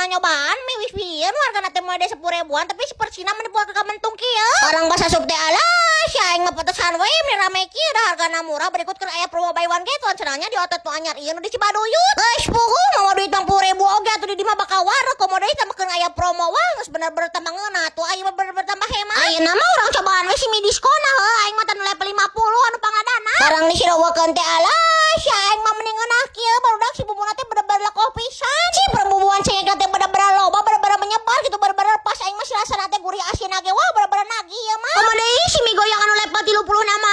pernah nyobaan mie wis nu hargana teh mulai dari 10 ribuan, tapi seporsina mah dibuat ke mentung kieu. Barang pas asup teh, alah, si aing mah pantesan we meni rame kieu, da hargana murah, berikut keur aya promo buy one get one cenah nya di otot nu anyar ieu nu di Cibaduyut. Geus puguh mawa duit 60 ribu oge atuh di dieu mah bakal wareg, komo deui tambahkeun aya promo, wah, geus bener-bener tambah ngeunah tuh, aing mah bener-bener tambah hemat. Ayeuna mah urang cobaan we si mie diskon heuh, aing mah tanu level 50 anu pangadana. Barang disirowokeun teh, alah, si aing mah mending ngeunah kieu, barudak, si bumbuna teh bener-bener lekoh pisan. Si perbubuan cengek teh bener-bener loba, bener-bener menyebar gitu, bener-bener pas aing mah si rasana teh gurih asin ge, wah, bener-bener nagih ya mah. Komo deui si mie goyang anu level 30 nama.